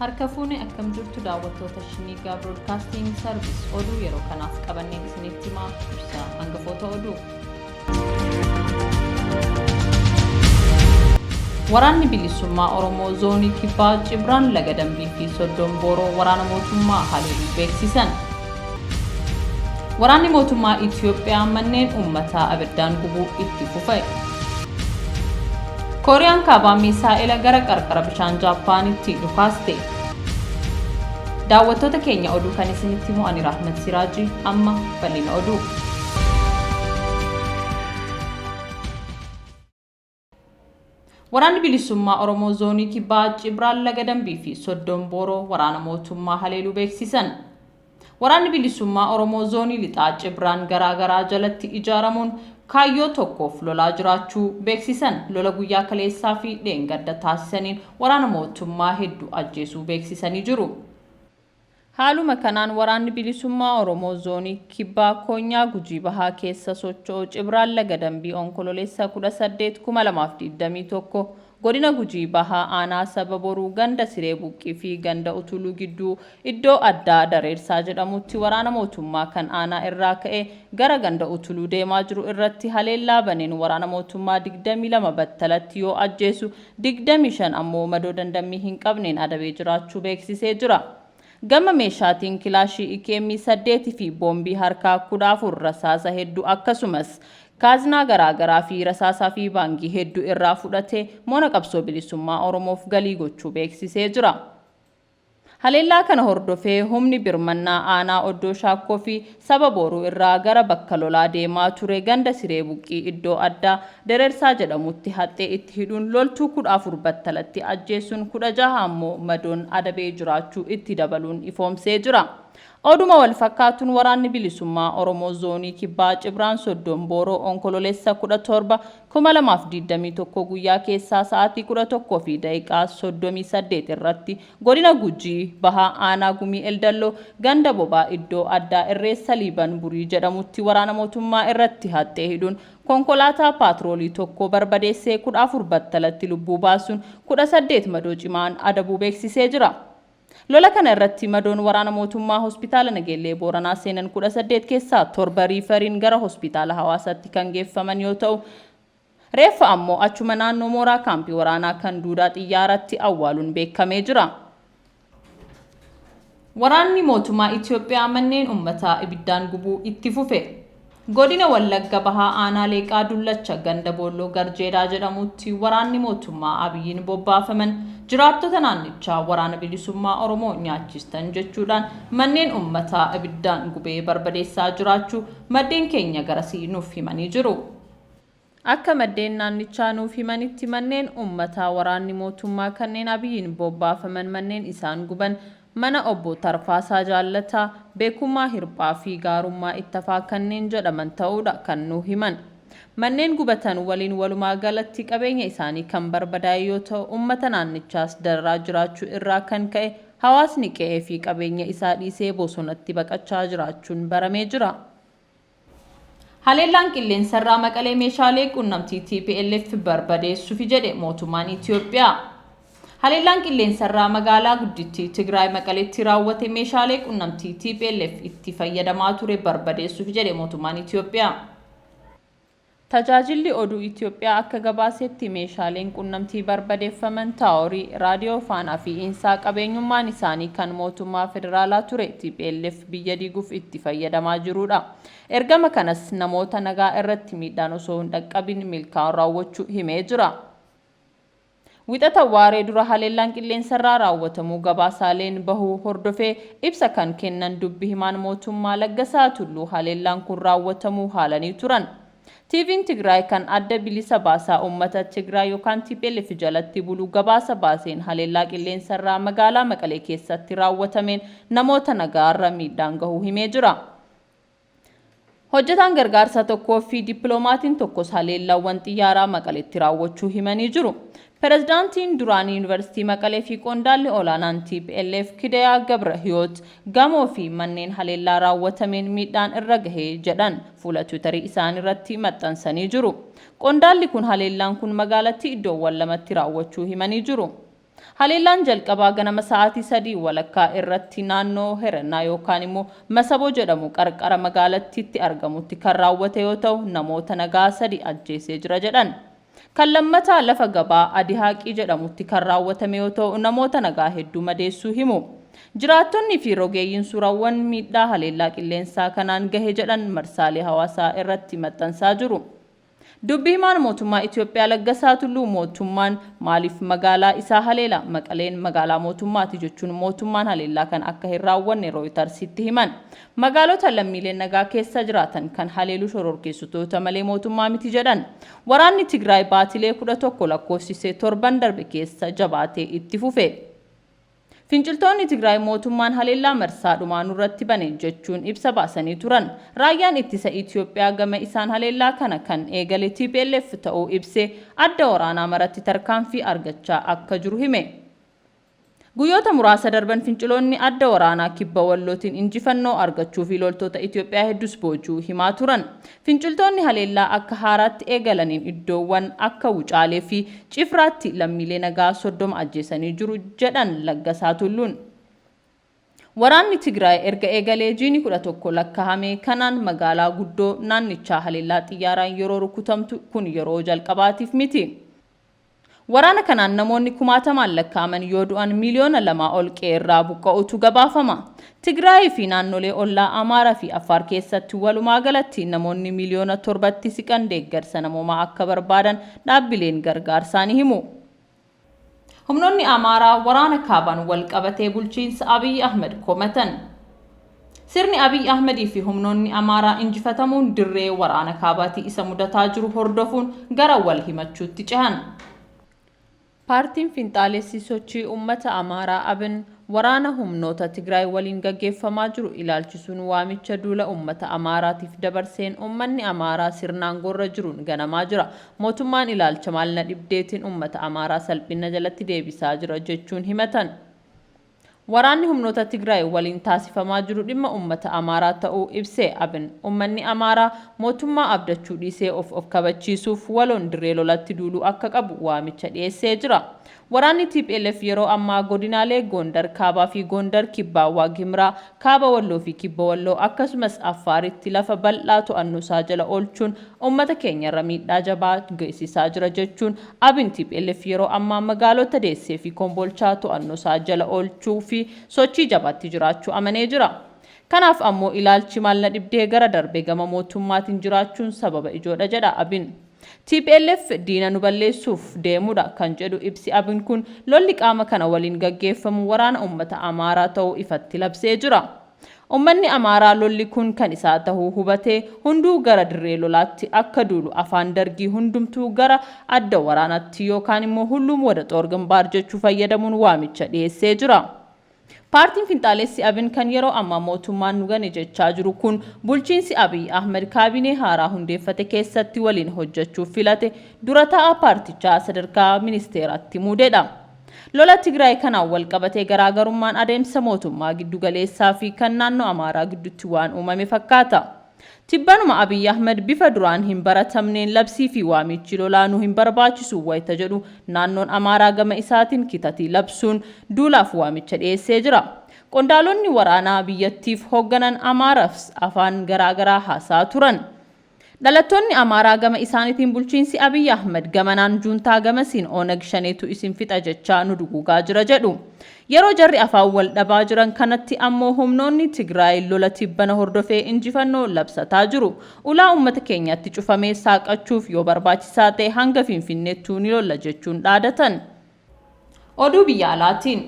Harka fuune akkam jirtu daawwattoota Shinigaa Broadcasting Service oduu yeroo kanaaf qabanneen isinitti himaa ibsa hangafoota oduu. Waraanni Bilisummaa Oromoo Zoonii Kibbaa Cibraan Laga Dambii fi Soddom Booroo waraana mootummaa haleeluu beeksisan. Waraanni mootummaa Itiyoophiyaa manneen uummataa abiddaan gubuu itti fufe. Kooriyaan Kaabaa miisaa'ela gara qarqara bishaan Jaappaanitti dhukaaste. Daawwattoota keenya oduu kan isinitti himu ani Rahmat Siraaji amma bal'ina oduu. Waraanni Bilisummaa Oromoo Zoonii Kibbaa Cibraan Laga Dambii fi Soddom Booroo waraana mootummaa haleeluu beeksisan. Waraanni Bilisummaa Oromoo Zoonii Lixaa Cibraan garaa garaa jalatti ijaaramuun kaayyoo tokkoof lolaa jiraachuu beeksisan. Lola guyyaa kaleessaa fi dheengadda taasisaniin waraana mootummaa hedduu ajjeesuu beeksisanii jiru. Haaluma kanaan Waraanni Bilisummaa Oromoo Zoonii Kibbaa Koonyaa Gujii Bahaa keessa socho'u Cibraan Laga Dambii Onkololeessa 18, 2021 Godina Gujii Bahaa Aanaa Saba Boruu ganda Siree Buqqii fi ganda Utuluu gidduu iddoo addaa Dareersaa jedhamutti waraana mootummaa kan aanaa irraa ka'ee gara ganda Utuluu deemaa jiru irratti haleellaa baneen waraana mootummaa 22 battalatti yoo ajjeesu 25 ammoo madoo dandammii hin qabneen adabee jiraachuu beeksisee jira. Gama meeshaatiin kilaashii ikm 8 fi boombii harkaa 14, rasaasa heddu akkasumas kaaznaa garaa garaa fi rasaasaa fi baangii heddu irraa fudhatee moona qabsoo bilisummaa Oromoof galii gochuu beeksisee jira. Haleellaa kana hordofee humni birmannaa aanaa Oddoo Shaakkoo fi Saba Booruu irraa gara bakka lolaa deemaa ture ganda Siree Buqqii iddoo addaa Derersaa jedhamutti haxxee itti hidhuun loltuu 14 battalatti ajjeessuun 16 ammoo madoon adabee jiraachuu itti dabaluun ifoomsee jira. Oduma wal fakkaatuun Waraanni Bilisummaa Oromoo Zoonii Kibbaa Cibraan Soddom Booroo Onkololeessa 17, 2021 guyyaa keessaa sa'aatii 11:38 irratti Godina Gujii Bahaa Aanaa Gumii Eldalloo ganda Bobaa iddoo addaa Irreessa Liiban Burii jedhamutti waraana mootummaa irratti haxxee hidhuun konkolaataa paatroolii tokko barbadeessee 14 battalatti lubbuu baasuun 18 madoo cimaan adabuu beeksisee jira. Lola kana irratti madoon waraana mootummaa Hospitaala Nageellee Booranaa seenan 18 keessaa 7 riifariin gara Hospitaala Hawaasaatti kan geeffaman yoo ta'u, reeffa ammoo achuma naannoo mooraa kaampii waraanaa kan Duudaa Xiyyaaratti awwaaluun beekamee jira. Waraanni mootummaa Itiyoophiyaa manneen uummataa ibiddaan gubuu itti fufe. Godina Wallagga Bahaa Aanaa Leeqaa Dullacha ganda Boolloo Garjeedaa jedhamutti waraanni mootummaa Abiyyiin bobbaafaman jiraattota naannichaa Waraana Bilisummaa Oromoo nyaachistan jechuudhaan manneen uummataa ibiddaan gubee barbadeessaa jiraachuu maddeen keenya garasii nuuf himanii jiru. Akka maddeen naannichaa nuuf himanitti manneen uummataa waraanni mootummaa kanneen Abiyyiin bobbaafaman manneen isaan guban mana Obbo Tarfaasaa Jaallataa, Beekummaa Hirphaa fi Gaarummaa Ittafaa kanneen jedhaman ta'uudha kan nuu himan. Manneen gubatan waliin walumaa galatti qabeenya isaanii kan barbadaa'e yoo ta'u uummata naannichaas dararaa jiraachuu irraa kan ka'e hawaasni qe'ee fi qabeenya isaa dhiisee bosonatti baqachaa jiraachuun baramee jira. Haleellaan qilleensarraa Maqalee meeshaalee qunnamtii tplf barbadeessufi jedhe mootummaan Itoophiyaa. Haleellaan qilleensarraa magaalaa guddittii Tigraay Maqaleetti raawwate meeshaalee qunnamtii tplf itti fayyadamaa ture barbadeessufi jedhe mootummaan Itoophiyaa. Tajaajilli Oduu Itoophiyaa akka gabaasetti meeshaaleen qunnamtii barbadeeffaman Taaworii, Raadiyoo Faanaa fi Insaa qabeenyummaan isaanii kan mootummaa federaalaa ture tplf biyya diiguuf itti fayyadamaa jiruudha. Ergama kanas namoota nagaa irratti miidhaan osoo hin dhaqqabin milkaa'uun raawwachuu himee jira. Wixata waaree dura haleellaan qilleensarraa raawwatamuu gabaasaaleen bahuu hordofee ibsa kan kennan dubbi himaan mootummaa Laggasaa Tulluu haleellaan kun raawwatamuu haalanii turan. TVn Tigraay kan Adda Bilisa Baasaa Uummata Tigraay yokaan tplf jalatti bulu gabaasa baaseen haleellaa qilleensarraa magaalaa Maqalee keessatti raawwatameen namoota nagaarra miidhaan gahuu himee jira. Hojjetaan gargaarsaa tokkoo fi dippilomaatiin tokkos haleellaawwan xiyyaaraa Maqaleetti raawwachuu himanii jiru. Pirezidaantiin duraanii Yunivarsiitii Maqalee fi qondaalli olaanaan tplf Kidayaa Gabrahiyoot gamoo fi manneen haleellaa raawwatameen miidhaan irra gahe jedhan fuula Tiwiitarii isaaniirratti maxxansanii jiru. Qondaalli kun haleellaan kun magaalattii iddoowwan lamatti raawwachuu himanii jiru. Haleellaan jalqabaa ganama sa'aatii 3:30 irratti naannoo Herennaa yookaan immoo Masaboo jedhamu qarqara magaalattiitti argamutti kan raawwate yoo ta'u, namoota nagaa 3 ajjeesee jira jedhan. Kan lammataa lafa gabaa Adihaaqii jedhamutti kan raawwatame yoo ta'u, namoota nagaa hedduu madeessuu himu. Jiraattonni fi rogeeyyiin suurawwan miidhaa haleellaa qilleensaa kanaan gahe jedhan marsaalee hawaasaa irratti maxxansaa jiru. Dubbi himaan mootummaa Itoophiyaa Laggasaa Tulluu mootummaan maaliif magaalaa isaa haleela? Maqaleen magaalaa mootummaati jechuun mootummaan haleellaa kana akka hin raawwanne Rooyitarsitti himan. Magaalota lammiileen nagaa keessa jiraatan kan haleelu shororkeessitoota malee mootummaa miti jedhan. Waraanni Tigraay baatilee 11 lakkoofsise torban darbe keessa jabaatee itti fufe. Finciltoonni Tigraay mootummaan haleellaa marsaa dhumaa nurratti bane jechuun ibsa baasanii turan. Raayyaan Ittisa Itoophiyaa gama isaan haleellaa kana kan eegale tplf ta'uu ibsee adda waraanaa maratti tarkaanfii argachaa akka jiru hime. Guyyoota muraasa darban finciloonni adda waraanaa Kibba Wallootiin injifannoo argachuu fi loltoota Itoophiyaa heddus booji'uu himaa turan. Finciltoonni haleellaa akka haaraatti eegalaniin iddoowwan akka Wucaalee fi Cifraatti lammiilee nagaa 30 ajjeesanii jiru jedhan Laggasaa Tulluun. Waraanni Tigraay erga eegalee jiini 11 lakkaahame kanaan magaalaa guddoo naannichaa haleellaa xiyyaaraan yeroo rukutamtu kun yeroo jalqabaatiif miti. Waraana kanaan namoonni kumaatamaan lakkaa'aman yoo du'an miiliyoona lamaa ol qe'eerraa buqqa'uutu gabaafama. Tigraayii fi naannolee ollaa Amaaraa fi Affaar keessatti walumaagalatti namoonni miiliyoona 7tti siqan deeggarsa namoomaa akka barbaadan dhaabbileen gargaarsaa ni himu. Humnoonni Amaaraa waraana Kaabaan walqabatee bulchiinsa Abiy Ahmad komatan. Sirni Abiy Ahmadii fi humnoonni Amaaraa injifatamuun dirree waraana Kaabaatii isa mudataa jiru hordofuun gara wal himachuutti cehan. Paartiin Finxaalessi Sochii Ummata Amaaraa abin waraana humnoota Tigraay waliin gaggeeffamaa jiru ilaalchisuun waamicha duula ummata Amaaraatiif dabarseen ummanni Amaaraa sirna aangoorra jiruun ganamaa jira. Mootummaan ilaalcha maal na dhibdeetiin ummata Amaaraa salphinna jalatti deebisaa jira jechuun himatan. Waraanni humnoota Tigraay waliin taasifamaa jiru dhimma ummata Amaaraa ta'uu ibse abin. Ummanni Amaaraa mootummaa abdachuu dhiisee of of kabachiisuuf waloon dirree lolatti duuluu akka qabu waamicha dhiyeessee jira. Waraanni tplf yeroo ammaa godinaalee Goondar Kaabaa fi Goondar Kibbaa, Waag Himraa, Kaaba Walloo fi Kibba Walloo akkasumas Affaaritti lafa bal'aa to'annoosaa jala oolchuun ummata keenyarra miidhaa jabaa geessisaa jira jechuun abin tplf yeroo ammaa magaalota Deessee fi Kombolchaa to'annoosaa jala oolchuu fi sochii jabaatti jiraachuu amanee jira. Kanaaf ammoo ilaalchi maal na dhibdee gara darbe gama mootummaatiin jiraachuun sababa ijoodha jedha abin. Tplf diina nu balleessuuf deemudha kan jedhu ibsi abin kun lolli qaama kana waliin gaggeeffamu waraana ummata Amaaraa ta'uu ifatti labsee jira. Ummanni Amaaraa lolli kun kan isaa tahuu hubatee hunduu gara dirree lolaatti akka duulu afaan Dargii hundumtuu gara adda waraanaatti yookaan immoo hulluum wada xoor ginbaar jechuu fayyadamuun waamicha dhiyeessee jira. Paartiin finxaalessi abin kan yeroo ammaa mootummaan nu gane jechaa jiru kun bulchiinsi Abiy Ahmad kaabinee haaraa hundeeffate keessatti waliin hojjechuuf filate dura taa'aa paartichaa sadarkaa ministeeraatti muudedha. Lola Tigraay kanaan walqabatee garaagarummaan adeemsa mootummaa giddugaleessaa fi kan naannoo Amaaraa gidduutti waan uumame fakkaata. Tibbanuma Abiy Ahmad bifa duraan hin baratamneen labsii fi waamichi lolaa nu hin barbaachisu wayita jedhu naannoon Amaaraa gama isaatiin kitatii labsuun duulaaf waamicha dhiyeessee jira. Qondaalonni waraanaa biyyattiif hoogganan Amaarafs afaan garaa garaa haasaa turan. Dhalattoonni Amaaraa gama isaaniitiin bulchiinsi Abiy Ahmad gamanaan Juuntaa gamasiin Onag Shaneetu isin fixa jechaa nu duguugaa jira jedhu. Yeroo jarri afaan wal dhabaa jiran kanatti ammoo humnoonni Tigraay lola tibbana hordofee injifannoo labsataa jiru. Ulaa uummata keenyatti cufame saaqachuuf yoo barbaachisaa ta'e hanga Finfinneettuu ni lolla jechuun dhaadatan. Oduu biyya alaatiin.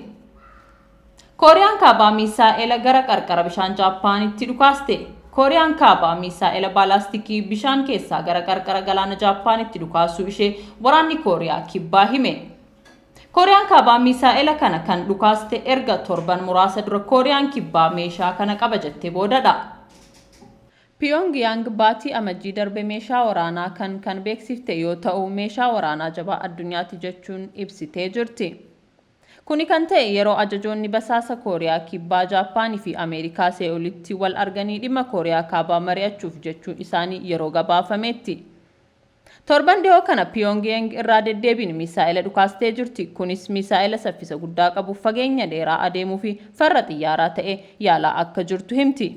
Kooriyaan Kaabaa miisaa'ela gara qarqara bishaan Jaappaanitti dhukaaste. Kooriyaan Kaabaa miisaa'ela baalaastikii bishaan keessaa gara qarqara galaana Jaappaanitti dhukaasuu ishee waraanni Kooriyaa Kibbaa hime. Kooriyaan Kaabaa miisaa'ela kana kan dhukaaste erga torban muraasa dura Kooriyaan Kibbaa meeshaa kana qaba jettee boodadha. Piyoongiyaang baatii Amajjii darbe meeshaa waraanaa kan kan beeksifte yoo ta'u, meeshaa waraanaa jabaa addunyaati jechuun ibsitee jirti. Kuni kan ta'e yeroo ajajoonni basaasa Kooriyaa Kibbaa, Jaappaanii fi Ameerikaa See'ulitti wal arganii dhimma Kooriyaa Kaabaa mari'achuuf jechuun isaanii yeroo gabaafameetti. Torban dhiyoo kana Piyoongiyaang irraa deddeebiin misaa'ela dhukaastee jirti. Kunis misaa'ela saffisa guddaa qabu, fageenya dheeraa adeemuu fi farra xiyyaaraa ta'e yaalaa akka jirtu himti.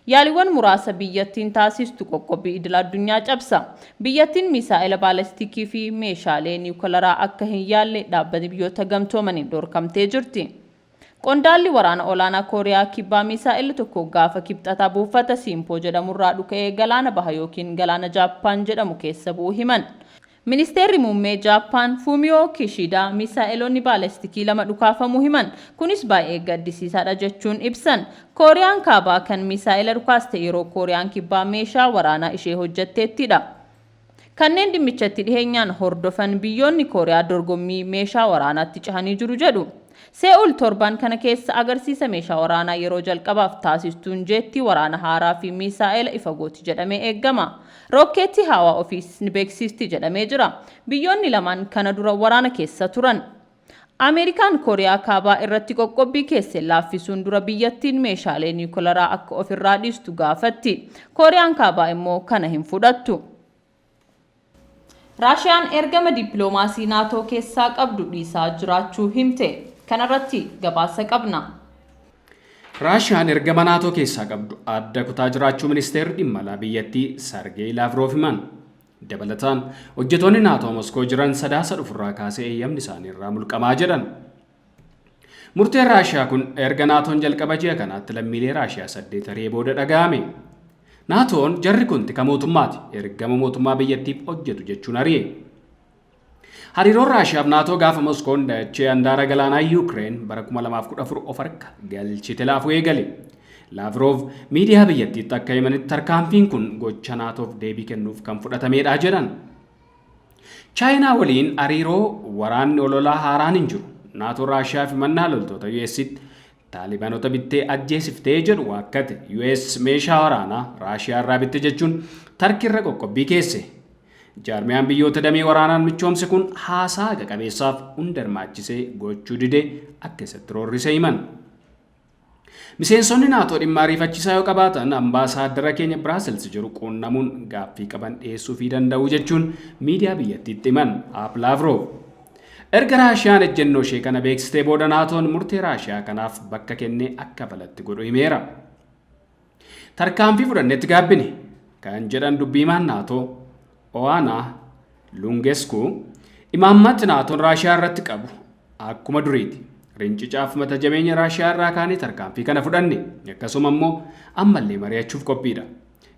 Yaaliiwwan muraasa biyyattiin taasistu qoqqobbii idil addunyaa cabsa. Biyyattiin misaa'ela baalastikii fi meeshaalee niwukilaraa akka hin yaalle Dhaabbata Biyyoota Gamtoomaniin dhorkamtee jirti. Qondaalli waraana olaanaa Kooriyaa Kibbaa misaa'elli tokko gaafa Kibxataa buufata Siimpoo jedhamurraa dhuka'ee galaana baha yookiin galaana Jaappaan jedhamu keessa bu'uu himan. Ministeerri Muummee Jaappaan Fuumiyoo Kishidaa misaa'eloonni baalastikii lama dhukaafamuu himan. Kunis baay'ee gaddisiisaadha jechuun ibsan. Kooriyaan Kaabaa kan misaa'ela dhukaaste yeroo Kooriyaan Kibbaa meeshaa waraanaa ishee hojjetteettidha. Kanneen dhimmichatti dhiheenyaan hordofan biyyoonni Kooriyaa dorgommii meeshaa waraanaatti cehanii jiru jedhu. See'ul torban kana keessa agarsiisa meeshaa waraanaa yeroo jalqabaaf taasistuun jeettii waraana haaraa fi misaa'ela ifa gooti jedhamee eegama. Rookkeettii hawaa ofiis ni beeksisti jedhamee jira. Biyyoonni lamaan kana dura waraana keessa turan. Ameerikaan Kooriyaa Kaabaa irratti qoqqobbii keesse laaffisuun dura biyyattiin meeshaalee niwukilaraa akka ofirraa dhiistu gaafatti. Kooriyaan Kaabaa immoo kana hin fudhattu. Raashiyaan ergama dippiloomaasii Naatoo keessaa qabdu dhiisaa jiraachuu himte. Kanarratti gabaasa qabna. Raashiyaan ergama Naatoo keessaa qabdu adda kutaa jiraachuu ministeerri dhimma alaa biyyattii Sargeey Laavroof himan. Dabalataan, hojjetoonni Naatoo Moskoo jiran Sadaasa dhufurraa kaasee eeyyamni isaanii irraa mulqamaa jedhan. Murteen Raashiyaa kun erga Naatoon jalqaba ji'a kanaatti lammiilee Raashiyaa 8 ari'ee booda dhaga'ame. Naatoon jarri kun tika mootummaati, ergama mootummaa biyyattiif hojjetu jechuun ari'e. Hariiroon Raashiyaaf Naatoo gaafa Moskoon dachee handaara galaanaa Yuukireen bara 2014 of harka galchite laafuu eegale. Laavrov miidiyaa biyyattiitti akka himanitti, tarkaanfiin kun gocha Naatoof deebii kennuuf kan fudhatamedha jedhan. Chaayinaa waliin hariiroo waraanni ololaa haaraan hin jiru. Naatoon Raashiyaa fi mannaa loltoota US'tti Taalibaanota bittee ajjeesiftee jedhu waakkate. US meeshaa waraanaa Raashiyaa irraa bitte jechuun Tarkiirra qoqqobbii keesse. Jaarmiyaan biyyoota damee waraanaan michoomse kun haasaa haqa qabeessaaf hunda hirmaachisee gochuu didee akka isatti roorrise himan. Miseensonni Naatoo dhimma ariifachiisaa yoo qabaatan ambaasaaddara keenya Biraasels jiru quunnamuun gaaffii qaban dhiyeessuufii danda'u jechuun miidiyaa biyyattiitti himan Aab Laavrov. Erga Raashiyaan ejjennoo ishee kana beeksistee booda, Naatoon murtee Raashiyaa kanaaf bakka kennee akka balatti godhu himeera. "Tarkaanfii fudhannetti gaabbine" kan jedhan dubbiimaan Naatoo Owaanaa Lungesku, imaammatti Naatoon Raashiyaa irratti qabu akkuma duriiti. "Rincicaaf mata jabeenya Raashiyaa irraa kaanee tarkaanfii kana fudhanne, akkasuma immoo ammallee mari'achuuf qophiidha.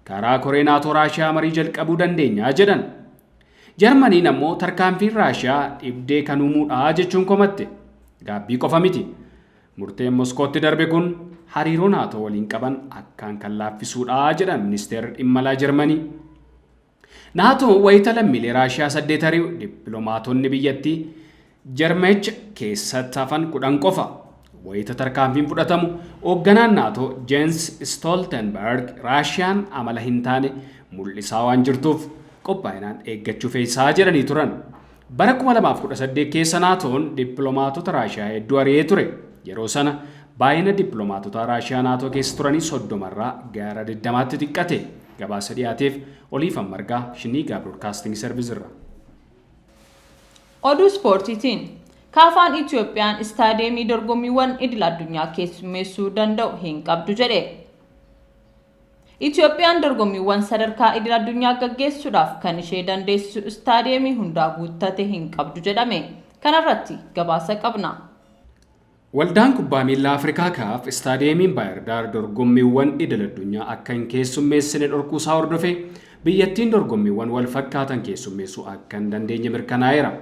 Karaa koree Naatoo Raashiyaa marii jalqabuu dandeenyaa" jedhan. Jarmaniin ammoo tarkaanfiin Raashiyaa dhibdee kan uumuudha jechuun komatte. Gaabbii qofa miti. Murteen Moskootti darbe kun hariiroo Naatoo waliin qaban akkaan kan laaffisuudha jedhan ministeerri dhimma alaa Jarmanii. Naatoon wayita lammiilee Raashiyaa 8 ari'u dippiloomaatonni biyyattii Jarmecha keessatti hafan 10 qofa. Wayita tarkaanfiin fudhatamu hoogganaan Naatoo Jens Stoltenberg Raashiyaan amala hin taane mul'isaa waan jirtuuf qophaa'inaan eeggachuu feesisaa jedhanii turan. Bara 2018 keessa Naatoon dippiloomaatota Raashiyaa hedduu ari'ee ture. Yeroo sana baay'ina dippiloomaatota Raashiyaa Naatoo keessa turanii 30rraa gara 20tti xiqqate. Gabaasa dhiyaateef Oliifan Margaa, Shiniigaa Broadcasting Service irra. Oduu ispoortiitiin, Kaafaan Itoophiyaan istaadiyeemii dorgommiiwwan idil addunyaa keessummeessuu danda'u hin qabdu jedhe. Itoophiyaan dorgommiiwwan sadarkaa idil addunyaa gaggeessuudhaaf kan ishee dandeessisu istaadiyeemii hundaa guuttate hin qabdu jedhame. Kanarratti gabaasa qabna. Waldaan Kubbaa Miilaa Afrikaa Kaaf istaadiyeemiin Baayirdaar dorgommiiwwan idil addunyaa akka hin keessummeessine dhorkuusaa hordofee biyyattiin dorgommiiwwan wal fakkaatan keessummeessuu akka hin dandeenye mirkanaa'eera.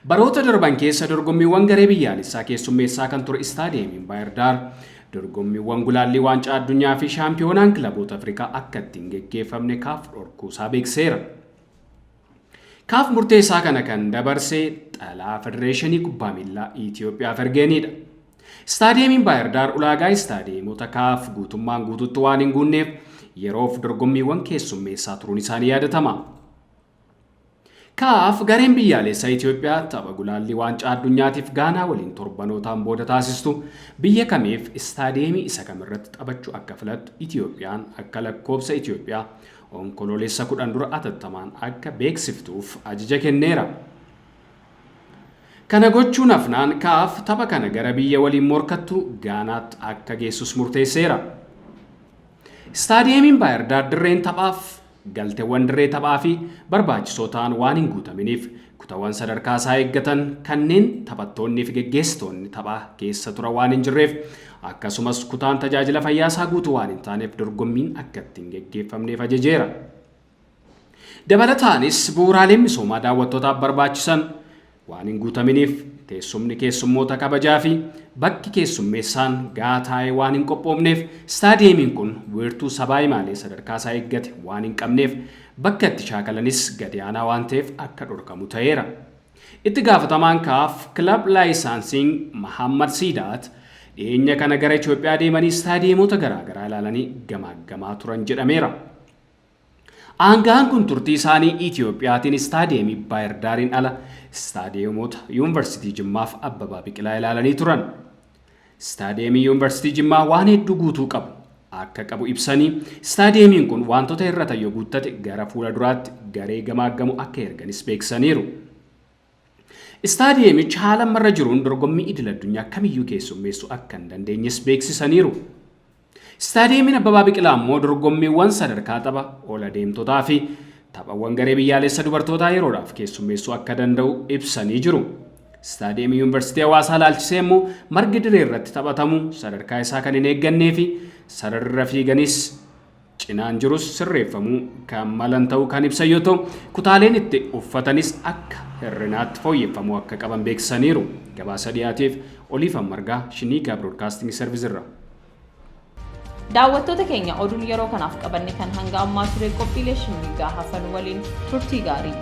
Baroota darban keessa dorgommiiwwan garee biyyaalessaa keessummeessaa kan ture istaadiyeemiin Baayirdaar dorgommiiwwan gulaallii waancaa addunyaa fi shaampiyoonaan kilaboota Afrikaa akka ittiin geggeeffamne Kaaf dhorkuusaa beeksiseera. Kaaf murteessaa kana kan dabarse xalaa Federeeshinii Kubbaa Miillaa Itoophiyaaf ergeenidha. Istaadiyeemiin Baayirdaar ulaagaa istaadiyeemota Kaaf guutummaan guututti waan hin guunneef yeroof dorgommiiwwan keessummeessaa turuun isaanii yaadatama. Kaaf gareen biyyaalessaa Itoophiyaa tapha gulaallii waancaa addunyaatiif Gaanaa waliin torbanootaan booda taasistu biyya kamiif istaadiyeemii isa kamirratti taphachuu akka filattu Itoophiyaan akka lakkoobsa Itoophiyaa Onkoloolessa 10 dura atattamaan akka beeksiftuuf ajaja kenneera. Kana gochuun hafnaan CAF tapha kana gara biyya waliin morkattu Gaanaatti akka geessus murteesseera. Istaadiyeemiin Baahirdaar dirreen taphaaf galteewwan dirree taphaa fi barbaachisoo ta'an waan hin guutaminiif, kutaawwan sadarkaa isaa eeggatan kanneen taphattoonnii fi geggeessitoonni taphaa keessa turan waan hin jirreef, akkasumas kutaan tajaajila fayyaa isaa guutuu waan hin taaneef dorgommiin akka ittiin geggeeffamneef ajajeera. Dabalataanis bu'uuraaleen misoomaa daawwattootaaf barbaachisan waan hin guutaminiif, teessumni keessummoota kabajaa fi bakki keessummeessaan gahaa taa'ee waan hin qophoofneef, istaadiyeemiin kun wiirtuu sabaa himaalee sadarkaa isaa eeggate waan hin qabneef, bakka itti shaakalanis gadi aanaa waan ta'eef akka dhorkamu ta'eera. Itti gaafatamaan CAF Club Licensing Mahammad Siidaat dhiyeenya kana gara Itoophiyaa deemanii istaadiyeemota garaagaraa ilaalanii gamaaggamaa turan jedhameera. Aangaan kun turtii isaanii Itoophiyaatiin istaadiyeemii Baahirdaariin ala istaadiyeemota Yuunivarsiitii Jimmaaf Abbabaa Biqilaa ilaalanii turan. Istaadiyeemii Yuunivarsiitii Jimmaa waan hedduu guutuu qabu akka qabu ibsanii, istaadiyeemiin kun wantoota hir'atan yoo guuttate gara fuula duraatti garee gamaaggamu akka erganis beeksisaniiru. Istaadiyeemichi haala ammarra jiruun dorgommii idil addunyaa kamiyyuu keessummeessuu akka hin dandeenyes beeksisaniiru. Istaadiyeemiin Abbabaa Biqilaa immoo dorgommiiwwan sadarkaa tapha ol adeemtotaa fi taphawwan garee biyyaalessa dubartootaa yeroodhaaf keessummeessuu akka danda'u ibsanii jiru. Istaadiyeemii Yuunivarsiitii Hawaasaa ilaalchisee immoo margi diree irratti taphatamu sadarkaa isaa kan hin eeggannee fi sararra fiiganis cinaan jirus sirreeffamuu kan malan ta'uu kan ibsan yoo ta'u, kutaaleen itti uffatanis akka hir'inaatti fooyyeffamuu akka qaban beeksisaniiru. Gabaasa dhiyaateef Oliifan Margaa, Shiniigaa Broadcasting Service irraa. Daawwattoota keenya, oduun yeroo kanaaf qabanne kan hanga ammaa ture. Qophiilee Shinnigaa hafan waliin turtii gaarii.